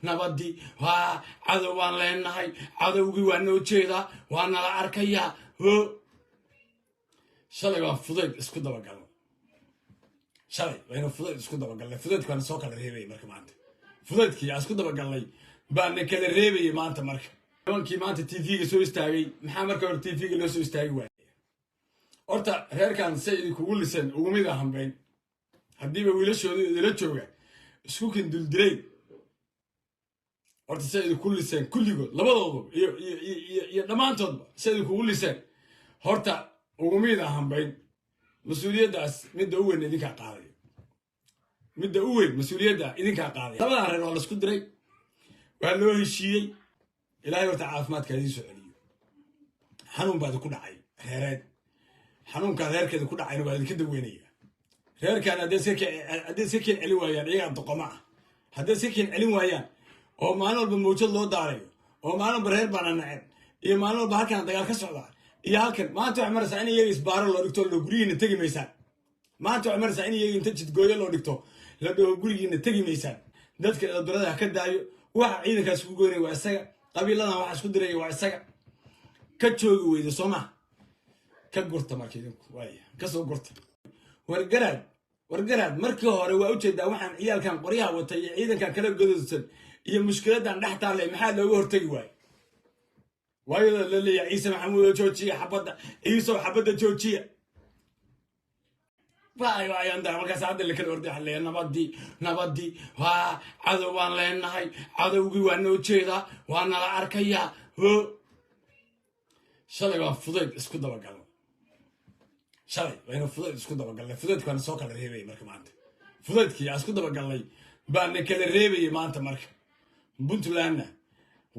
Nabadii waa cadow baan leenahay, cadowgii waa noo jeedaa, waa nala arkayaa. Ho, shalay waa fudayd isku dabagalno. Shalay waynu fudayd isku dabagalnay. Fudaydki waana soo kala reebayay. Marka maanta fudaydkii aan isku dabagalnay baana kala reebayay maanta. Marka nimankii maanta TV-ga soo istaagay, maxaa marka hore TV-ga loo soo istaagi waayay? Horta reerkan say idinkugu liseen ugumida hambayn. Haddiiba wiilashooda idila jooga isku kinduldilayn, horta say idinku liseen kulligood, labadooduba iyo dhammaantoodba say idinkugu liseen, horta ugumida hambayn. Mas-uuliyaddaas midda u weyn idinkaa qaadaya, midda u weyn mas-uuliyadda idinkaa qaadaya. Labadan reer waa laisku diray, waa loo heshiiyey. Ilaahay horta caafimaadka idiin soo celiyo. Xanuun baa idinku dhacay reereed. Xanuunkaa reerkeeda ku dhacayna waa idinka daweynaya. Reerkan hadday iska keen celin waayaan, iyagaa doqoma ah. Hadday iska keen celin waayaan oo maalin walba mawjad loo daarayo, oo maalin walba reer baana naceb, iyo maalin walba halkan dagaal ka socdaa, iyo halkan maanta waxay maraysaa in iyaga isbaaro loo dhigto loo guryihiina tegi maysaan. Maanta waxay maraysaa in iyaga inta jidgooyo loo dhigto la dhaho gurigiina tegi maysaan. Dadka eedarada ha ka daayo. Waxa ciidankaas ku goynaya waa isaga, qabiiladan waxa isku diraya waa isaga. Ka joogi weyda, soo maa? Ka gurta marka idinku, waaya, kasoo gurta. Wargaraad, wargaraad, markii hore waa ujeedaa waxaan ciyaalkan qoryaha watay iyo ciidankan kala gododsan iyo mushkiladan dhex taallay, maxaa looga hortegi waaye? Waayadoo la leeyahay Ciise Maxamuudo joojiya xabadda, Ciisow xabadda joojiya. Ayaan markaas hadda la kala orday, waxaa leeyahay nabadii, nabadii waa cadow baan leenahay, cadowgii waa noo jeedaa, waa nala arkayaa. Ho, shalay waa fudayd isku dabagalno. Shalay waynu fudayd isku dabagalnay. Fudaydki waana soo kala reebayay. Marka maanta fudaydkii aan isku dabagalnay baana kala reebayay maanta. Marka Puntlandna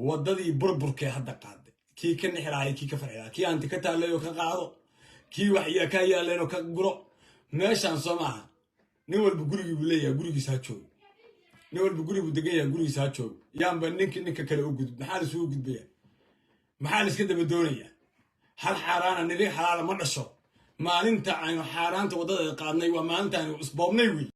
waddadii burburkee hadda qaaday, kii ka nixi lahay, kii ka farxi lahaa, kii hanti ka taallay oo ka qaado, kii wax ka yaaleen oo ka guro meeshaan, soo maaha? Nin walba gurigii buu leeyahay, gurigiisa ha joogo. Nin walba guri buu degan yahay, gurigiisa ha joogo. Yaanba ninka ninka kale u gudub. Maxaa laisugu gudbaya? Maxaa la iska daba doonaya? Hal xaaraana nirig xalaala ma dhasho. Maalinta aynu xaaraanta waddadeeda qaadnay waa maalinta aynu isboobnay wey.